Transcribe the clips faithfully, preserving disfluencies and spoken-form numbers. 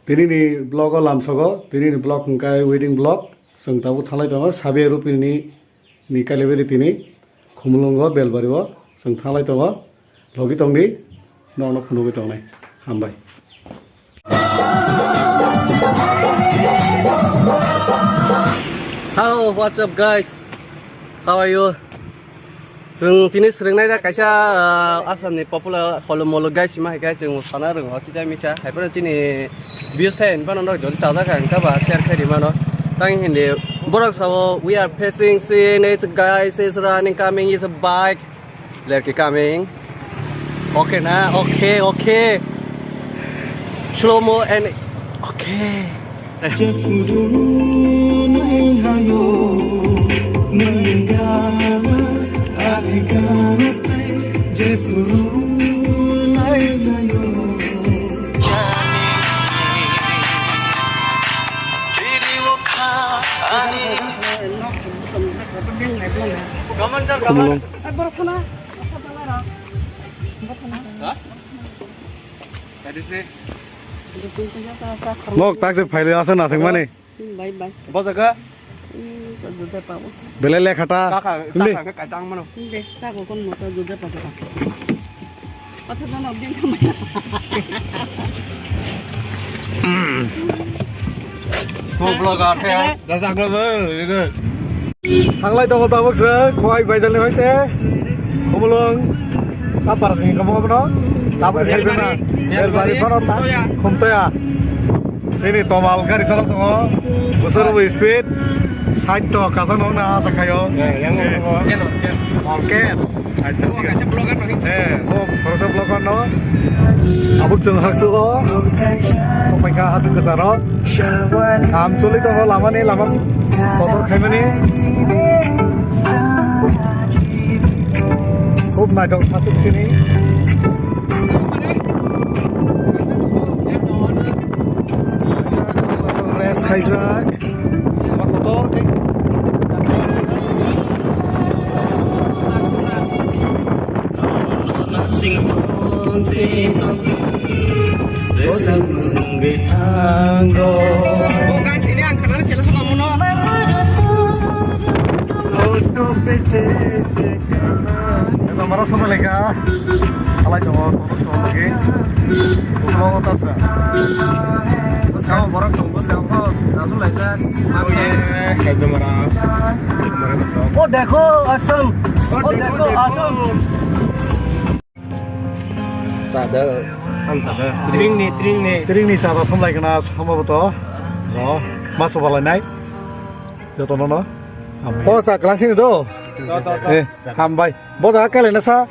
Tini ni vlog o lamsogo, tini ni vlog hwnkhe wedding vlog. Chwng tabuk thanglai tongo, Sabia Rupini ni celebrity ni Khumulwngo Belbari o chwng thanglai tongo. Logi tongdi, norokno phunugwi tongnai. Hambai. Hello, what's up, guys? How are you? Chwng tini swrwngnai da kaisa, ah, Assam ni popular holo molo guys, ma hai khe chwng sana rwngo kisa misa. Hai phano chini views thai hinphano norok jodi chajak kha, wngkha ba share khai ri mano. Tang hindi borok sabo, "We are facing scene, it's guys, is running, coming, is a bike." Lerki coming. Okay na, okay, okay. Slow mo and okay. Come on, sir, come on. Mok tak se phaile asa na sengmani. Bai bai. Bo jaga? Hmm, to juda pabo. Bele le khata. Taka, taka ke kaitang mano. De, tako kon mota juda pabo asa. Kotha jana din kamaya. To vlog ate. Dasa ko bo, ito. Thanglai tongo tabuk se, Khowai Baijal ni hoite, Khumulwng, a para sini kamu apa no? Tabuk se Belbari, Belbari Belbari, kono ta, Khumtoya. Khumtoya. Ini tomal gari salah tongo, busur bu speed, side to kata no na asa kayo. Ya, yang mau, mau, mau, mau. Oke. Acha, thik ase. Eh, o khoroksa vlogger no. Abuk chwng haksugo. Sopaikha hachuk kwcharo. Kam choli tongo lamani, lama kotor khaimani. Khub naithok hachuk chini. Rest khaijak. Lama kotor khe. Ito mara sama lega. Alai tongo, tongo, tongo lagi. Tongo, tongo, tongo. Bwskango borok tongo, bwskango kok nasu laijak. Oh, yeah. Kaisa mara. Oh, dekho, Assam. Oh, dekho, Assam. Chada, ham chada. Tringni, tringni. Tringni chada thumlai kana, sambaboto. No, ma sobalai nai. Jotono no. Hambai. Oh, sa class ni do. Do, do, do. Eh, hambai. Bo jaga kailai na sa?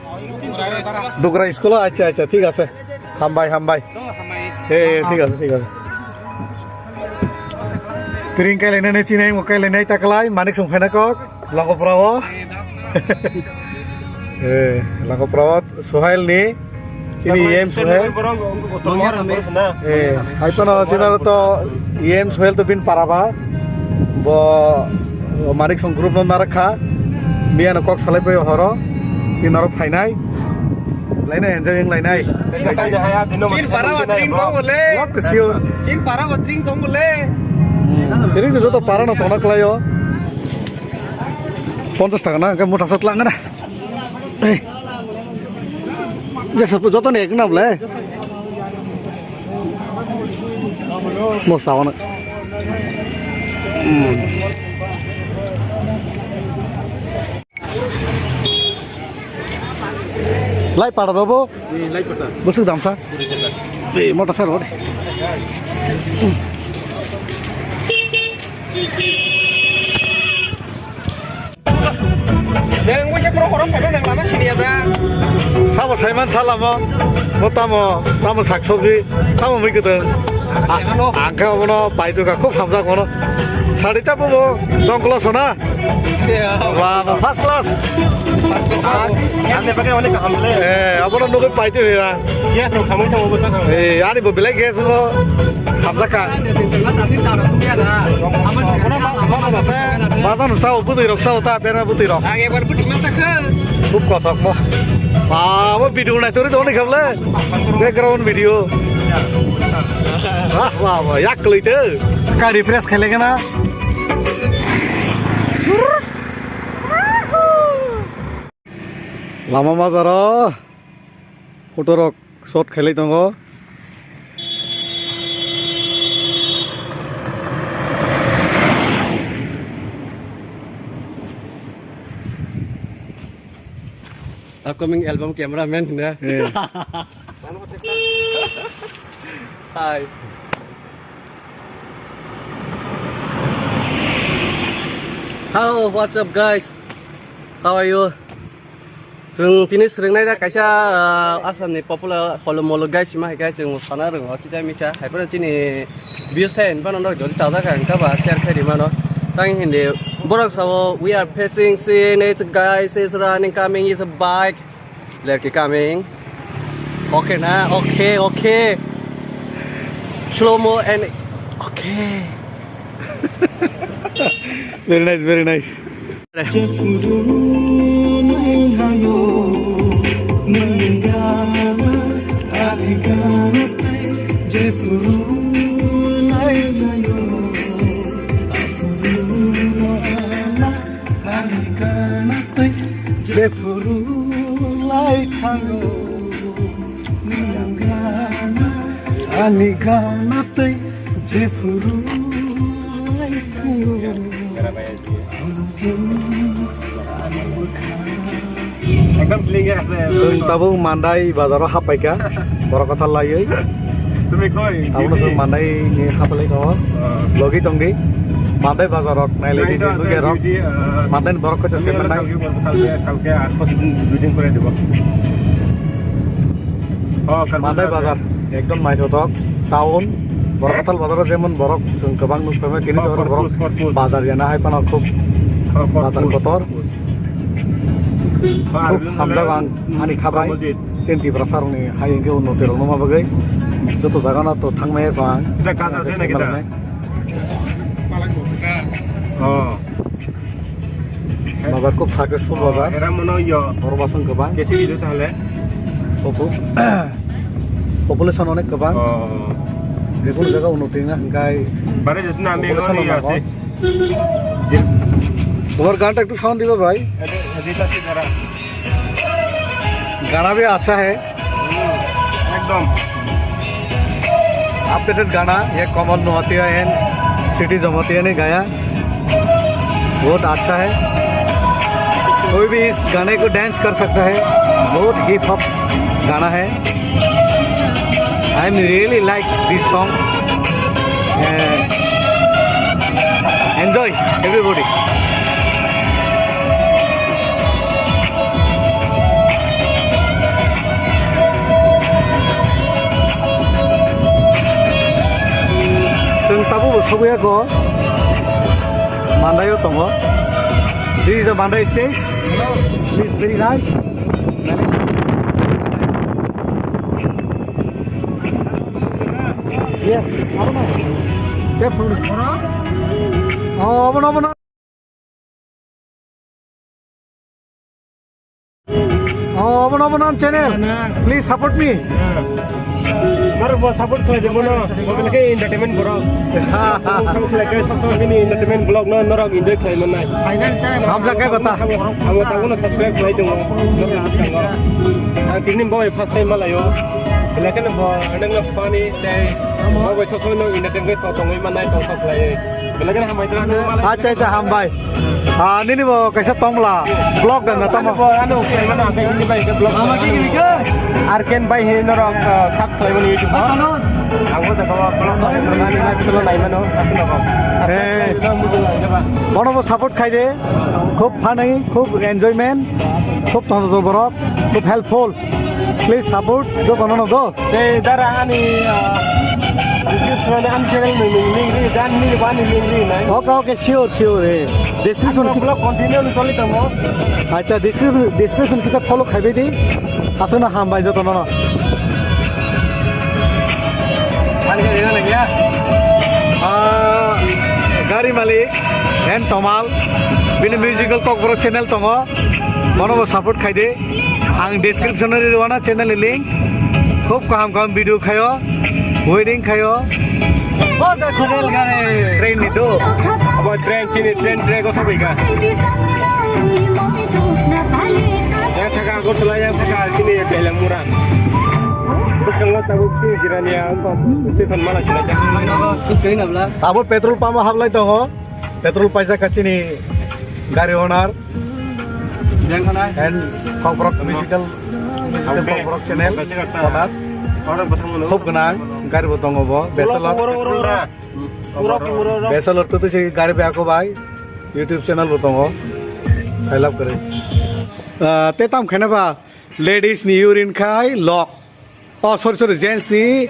Dugra school, acha, acha, thik ase. Hambai, hambai. Eh, thik ase, thik ase. Tring kailai nai, chinai mo kailai nai taklai, Manik song phaina kok, Langkopra o. Eh, Langkopra o, Suhail ni. Chini E M Suhail. Eh, hai phano chini aro to E M Suhail to bini para ba. Bo Manik song group no narak kha. Miya no kok salai pai horo. Chini aro phainai. Lainai enjoy wng lainai. Chin para ba tring tong bole. What is your? Chin para ba tring tong bole. Tring to joto para no tongna khlaio. Ponchas taka na, hwnkhe motha sa tlang na. Ei. Jesa, joto ni ek na bole. Mo sa wana. Hmm. Lai pada dobo? Ni lai pada. Busuk damsa? Buri jela. Be, motha sa ro de. Nang wngkha borok horong phaiba nang lama siniya da. Sabo saiman salamo, bo tamo, tamo sak sobji, tamo mui kwtwng. A-, ang khe obono paitwkha, khub hamjak bono. Sadi ta bo dongkolo sona. Ba, ba, first class. First class. Ang, ang ne bagwi onek kaham le. Eh, abono nugwi paitwi ya. Yes, ang khamwi thango bo ta. Eh, ani bo belai gas bo. Hamjakha. Bazar no sao bwtwi rok sao ta bera bwtwi rok. Ang ebar bwtwi ma sakha. Khub kothok mo. Ba, bo video nai tori doni khamle. Background video. Ha? Wah, wah, yak kwlwi tw. Ka refresh khailai gana. Lama majaro photo rok shot khailai tongo. Upcoming album cameraman na. Eh. Hi. Hello, what's up, guys? How are you? Chwng tini swrwngnai da kaisa, ah, Assamni popular Holo Molo guys, hima hai khe chwng sana rwngo kisa misa. Hai phano chini views thai hinphano norok jodi chajak ang kha ba share khai ri mano. Tang hindi borok sabo, "We are facing C N H, guys is running, coming is a bike." Lerki coming. Okay na? Okay, okay. Slow mo and okay. Very nice, very nice. Ani gana tei jephuru lai thango, ani gana tei jephuru lai thango. Ekdom feeling e ase. Chwng tabuk Mandai bazaro happaikha, borok kwthar laiwi. Tumi koi? Tabukno chwng Mandai ni haphalai tongo. Ah. Logi tongdi. Mandai bazar rok nailai di, rok. Mandai ni borok kwchas khe mannai. Kalke, kalke, kalke, aa, dui din pore dibo. Oh, kalke Mandai bazar ekdom naithothok town. Borok kwthar bazaro jemon borok chwng kwbang nukphaima, tini to borok bazar yana hai phano khub bazar kotor. Khub hamjak ang ani khabai. Chini Tiprasa rokni hai hwnkhe unnoti rokno ma bagwi joto jagano to thangmaya kho ang. Kaja se na kita? Oh. Bazar khub successful bazar. Era mono yo. Borok basong kwbang. Kesi video tahale. Popu-, population onek kwbang. Oh. Jekunu jaga unnoti wngya hwnkhe. Bare jotno ami population no nago. Ase. তোমার গানটা একটু সাউন্ড দিবে ভাই। এটা, এটা আছে যারা। गाना भी अच्छा है। एकदम। अपडेटेड गाना, ये कमल नोहतिया एंड सिटी जमातिया ने गाया। बहुत अच्छा है। कोई भी इस गाने को डांस कर सकता है। बहुत हिप हॉप गाना है। I am really like this song. And enjoy, everybody. Chwng tabukbo sogwi ya kho, Mandai o tongo. This is a Mandai stage. It's very nice. Yes, abono. Tep phuru. Oh, abono, abono. Oh, abono, abono channel. Please support me. Norok bo support khlai de bono. Bo belai khe entertainment borok. Entertainment vlog no norok enjoy khlai mannai. Hamjak khe bata. Amo tabukno subscribe khlai tongo. Norok bwskango. Ang tini bo first time malaio. Belai kheno bo nangno funny tei bo bai sob somoi no entertain khe to tongwi mannai tong kok khlaiwi. Belai kheno hambai tong. Acha, acha, hambai. Ah, nini bo kaisa tongla vlog dan na tamo. Ano, ano, khlai mano, ang khe hini bai khe vlog. Arken bai hini norok, ah, search khlai mano YouTube o. Ang bo da vlog nani live show nai mano. Eh. Bono bo support khai de. Khub funny, khub enjoyment, khub tongthok borok, khub helpful. Please support jotono no do. Tei dara ani, ah, description ani channel ni link ri, dan ni ba ni link ri nai. Okay, okay, sure, sure, eh. Description. Ano kisa vlog continue ni choli tongo. Acha, description, description kisa follow khai bai di. Aswkno hambai jotono no. Ah, gari malik, and Tomal, bini musical Kokborok channel tongo, bono bo support khai di. Ang description o rwna channel ni link. Khub kaham kaham video khaio, wedding khaio. Oh, the Kharel gare. Train ni do. Abo train chini train track o sabai ka. Yang thaka Agartala, yang thaka chini Tailang Mura. Bwskango tabuk si Jirania, Stephen Mala sila. Abo petrol pump o hablai tongo. Petrol paisa ka chini gari owner. Yang khana? And Kokborok Musical, Kokborok Channel owner. Khub gwnang gari bo tongo bo. Besalor, Besalor tu tu si gari be ako bai. YouTube channel bo tongo. I love kare. Ah, te tam khana ba ladies ni urine khai lock. Oh, sorry, sorry, gents ni,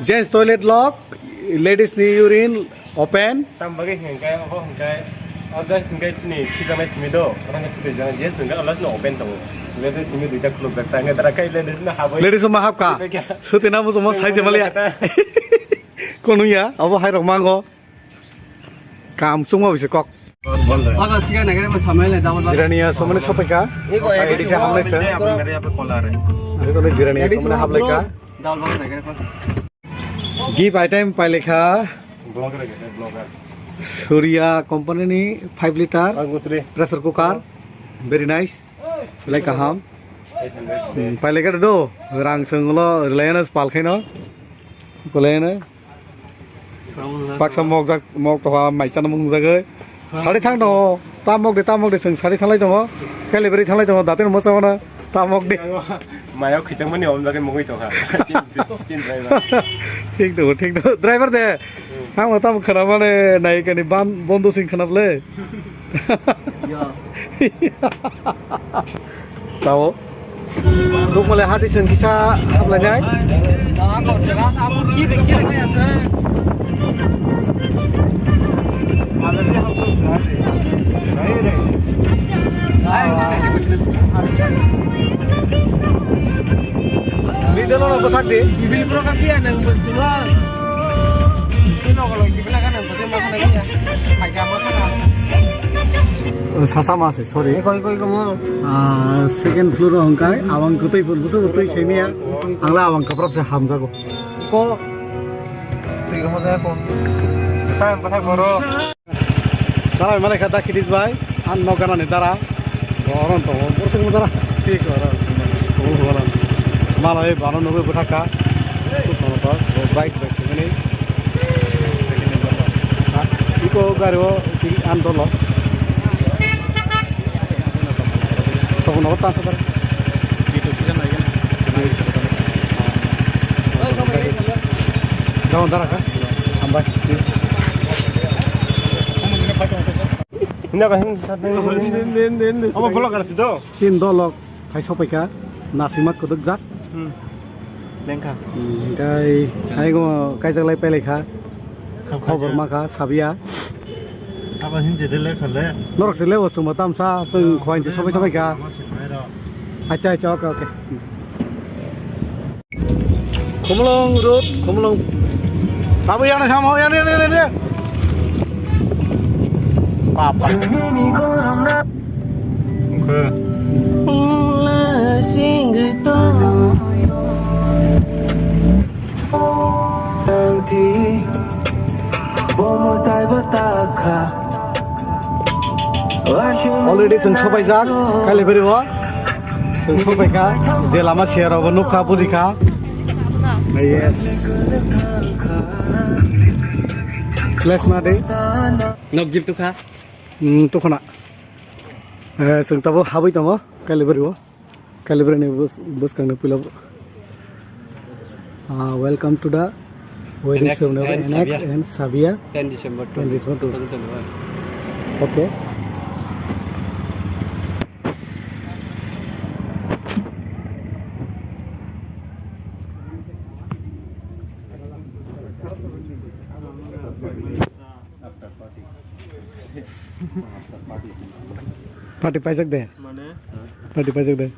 gents toilet lock, ladies ni urine open. Tam bagwi hwnka, obo hwnka, o guys hwnka chini khijaknai simi do, khorang khe simi jang, gents hwnka, o last no open tongo. Ladies simi duita khuluk jak, tang dara kai ladies no habwi. Ladies ma hapka. Sutina mo mo sai jemaliya. Kono ya, abo hai rok mango. Kam chungma bisi kok. Ogo siga nagare mo samai le double bar. Jirania somani sopaika. Ego, ego. Edi se hamle se. Adi tole Jirania somani haplaika. Double bar nagare pa. Gift item pailekha. Blogger, blogger. Surya company ni five liter pressure cooker. Very nice. Belai kaham. Hmm, pailekha do. Rang senglo Reliance palkhaino. Kulaino. Baksa mokjak, mok tokha, mai chana mung jagoi. Sari thang tongo, ta mok de, ta mok de, chwng sari thanglai tongo. Kalibari thanglai tongo, daten mo chawano, ta mok de. Mayo khichang mani om jagoi mungoi tokha. Chin, chin driver. Thik tongo, thik tongo. Driver de. Ang mo tam khana mane nai kani ban bondo sing khana ble. Sao. Nukmale hati chwng kisa haplainai. Video no bwthak di. Bibil pro ka phiya nang bwswng. Sino ko loi sibla ka nang. Sasa ma se, sorry. Koi, koi, komo. Ah, second floor o hwnkai, awang kwtwi phuru, buso kwtwi semiya. Ang la awang kwprap se hamjago. Ko. Twi komo jaya ko. Time pathak boro. Dara mane kha da Kidish bai, an no gana ni dara. Boron to, bor se dara. Thik oro. Oh, boron. Malai bano no bwthaka. Bike, bike. Ini. Iko gari o an dolo. Tokon nogo tansa dara. Itu bisa lagi. Daun dara ka? Ambai. Ini ka hin. Apa pula ka sido? Chin dolok khai sopaika nasima kwdwkjak. Hmm. Lengkha. Hmm, hingkai haigo kaijak lai pailai kha. Khobor ma kha sabiya. Abo hin jede le khale. Norok se lewo sungma tamsa sung khwain se sopai sopai kha. Acha, acha, okay, okay. Khumulwng road, Khumulwng. Abo yana samo, yana, yana, yana, yana. Papa. Okay. Already chwng sopaijak, Kalibari o. Chwng sopaikha, je lama siyarokbo nukha, bujikha. Yes. Place ma de? Nok gip tukha? Hmm, tukhuna. Eh, chwng tabo habwi tongo, Kalibari o. Kalibari ni bus-, bwskang ni puila bo. Ah, welcome to the wedding ceremony of Annex and Sabia. Ten December, ten December two thousand twenty-one. Okay. Party paijak de? Mane? Party paijak de?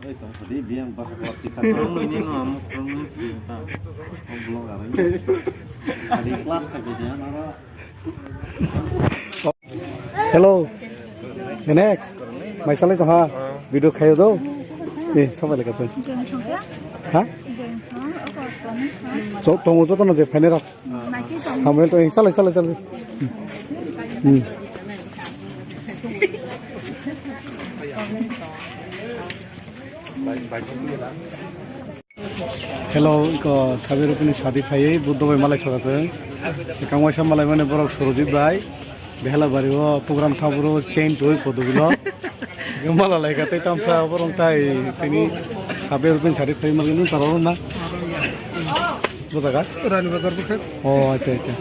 Ei, tong sadi, biyang bak bak chikha. Tong ini no, amo tong ini ta. Oh, vlog arang. Adi class ka bidi, nara. Hello. Next. Mai salai to ha. Video khayo do. Eh, sabai lekha se. Ha? So, tongo joto no je phainai rok. Hambai to, salai, salai, salai. Hmm. Hello, iko Sabi Rupini sadi phaiwi, Buddha bai malai sora se. Sekang waisa malai mane borok Surojit bai. Behela bari o program thaburo chain twi kodo bilo. Mala lai ka tei tamsa borok tai tini Sabi Rupini sadi phaiwi malai nung taro na. Bujaga? Rani Bazar bukhe. Oh, acha, acha.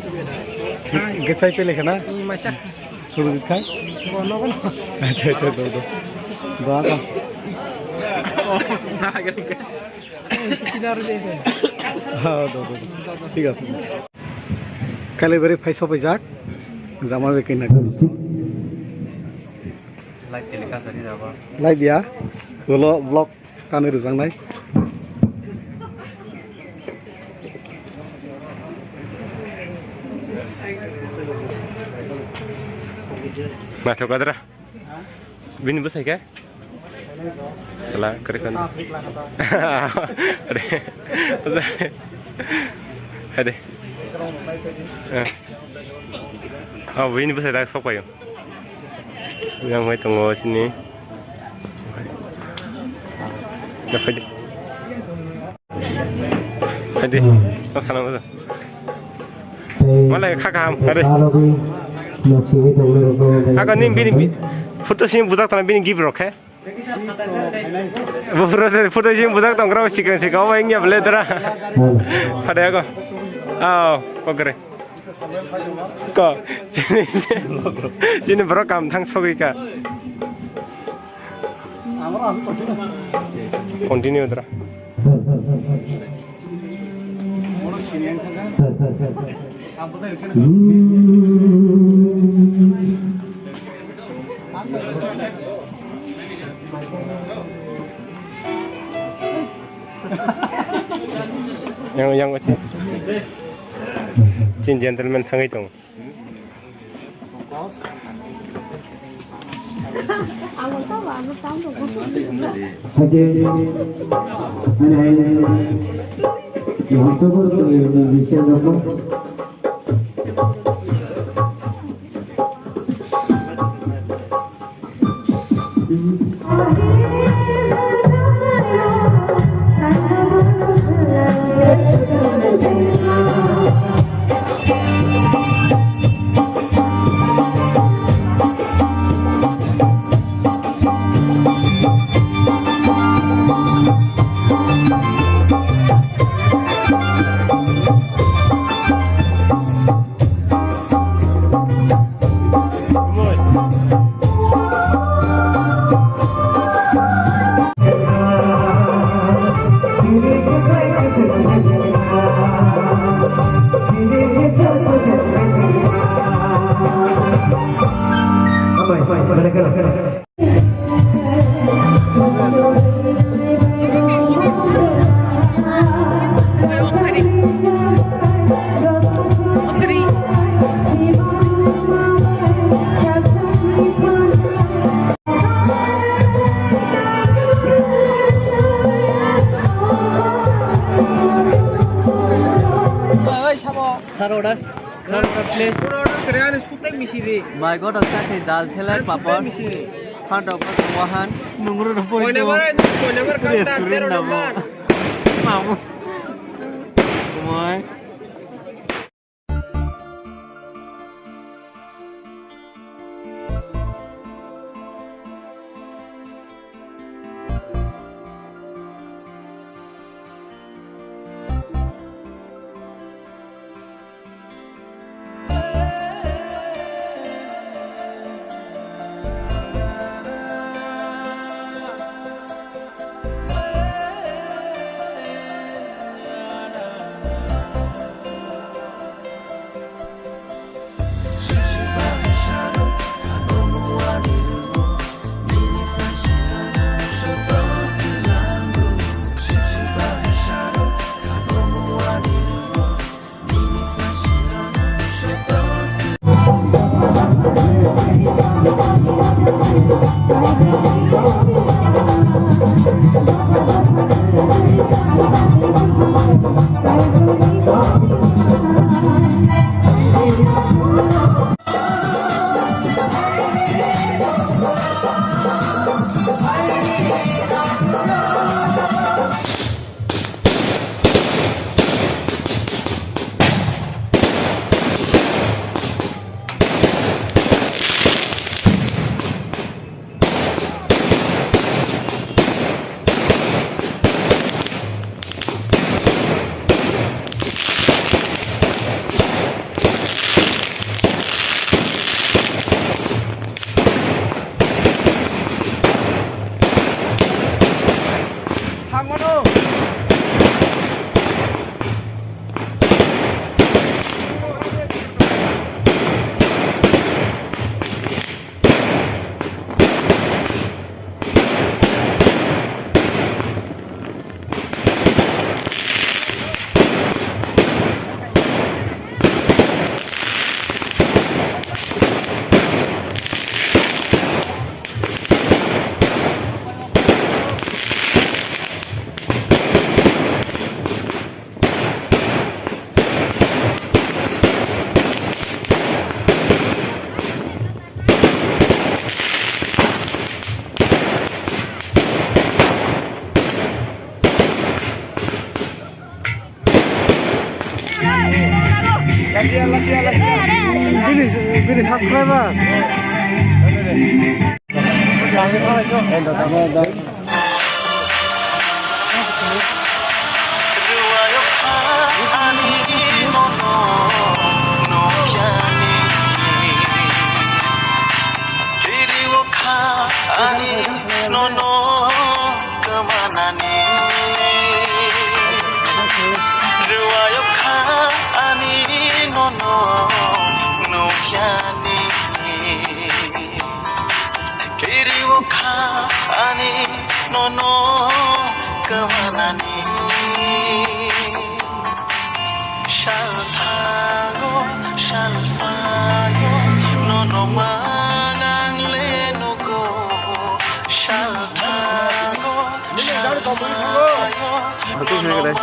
Gechai pele khana? Macha. Surojit khai? Bono, bono. Acha, acha, do, do. Do, do. Oh, na, gani, gani. Ha, do, do, do. Thik ase. Kale bari phai sopai jak. Jama be kina. Live telecast ari jabo. Live ya. Ulo vlog. Kani rwjaknai. Naithok adra. Bini bwsai khe? Sala kwrwi khan. Ade. Ade. Eh. Oh, bini bwsai dak sok paio. Yang mai tongo sini. Ya, phaidi. Phaidi. Oh, khana mo. Malai kha kaham, phaidi. Ako nim bini bi-, photo sini bujak tana bini gift rok khe. Bufro se photo sini bujak tong kra sikang sikang, oh, yang ya bele dara. Phaidi ako. Oh, pokre. Ko, chini, chini borok kam thang sogwi ka. Continue dra. Yang, yang, chin, chin gentleman thangwi tong. Hake, mane hai, yang sabur tu yang bisa apa? Sir, order. Sir, order, please. Order, order, kare, ani sutai misiri. My God, okta khe dal, salad, papad. Sutai misiri. Phan rok wahan, nungru rok pori. Phone number, phone number, counter, restaurant tero namo. Number. Mamu. Kumai. Bini, bini subscriber. Ani nono kamanani rwayok kha ani nono nukyani kiriwo kha ani nono kamanani. Salthago, salphago, nono mangang le nugo. Salthago, salphago, nono